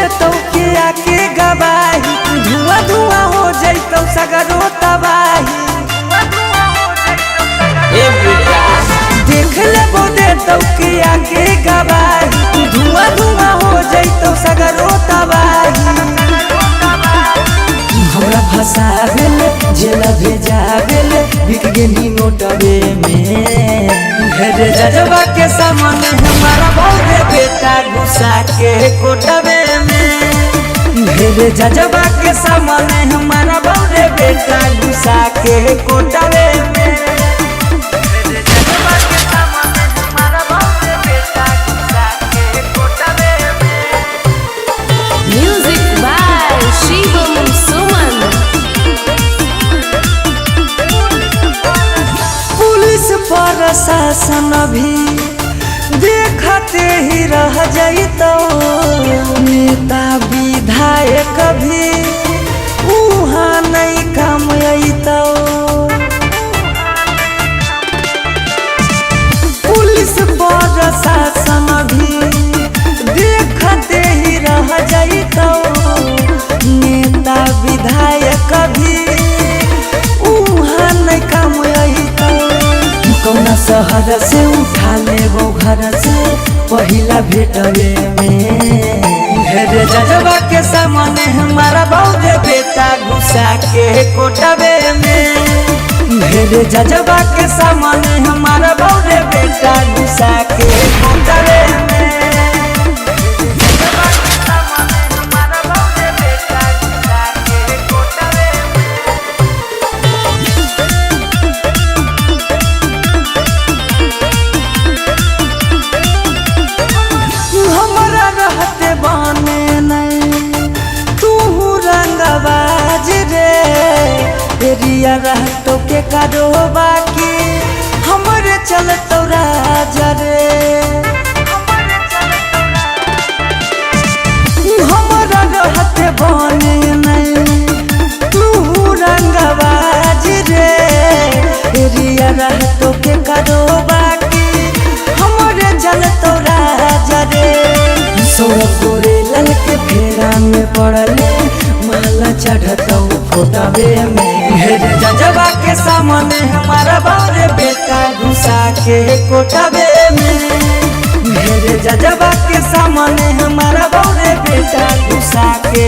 देतौ के आके गवाही, धुआं धुआं हो जैतौ सगरो तबाही। ए बेटा देख लेबो देतौ के आके गवाही, धुआं धुआं हो जैतौ सगरो तबाही। हमरा फसावेल जेल भेजावेल बिक गेली नोटवे में। ढेरे जजबा के सामने हमारा बहुत बेटा घुसा के कोटवे में। ढेरे जजबा के सामने हमारा बहुत बेटा घुसा के कोटवे में। ढेरे जजबा के सामने हमारा बहुत बेटा घुसा के कोटवे में। Music by Shivam Suman. Police प्रशासन भी देखते ही रह जैतो, नेता विधायक भी उहाँ नहीं काम अइतौ। पुलिस प्रशासन भी देखते ही रह जैतो, नेता विधायक भी उहाँ नहीं काम अइतौ। कौना शहर से उठा लेबो घर से पहिला भेटवे में। ढेरे जजबा के सामने हमारा बहुत बेटा घुसा के कोटवे में। ढेरे जजबा के सामने हमारा बहुत बेटा घुसा के कोटवे में। जजबा के सामने हमारा बहुत बेटा घुसा के कोटवे में। हमरा रहते बने नहीं तू रंगबाज रे, एरिया रहतो के करो बाकी हमरे चलतो राजा रे। हमरा रहते बने नहीं तू रंगबाज रे, एरिया रहतो के करो बाकी हमरे चलतो राजा रे। गोरे लल के फेरा में पड़ले माला चढ़तौ फोटवे में। ढेरे जजबा के सामने हमारा बारे बेटा घुसा के कोटवे में। ढेरे जजबा के सामने हमारा बारे बेटा घुसा के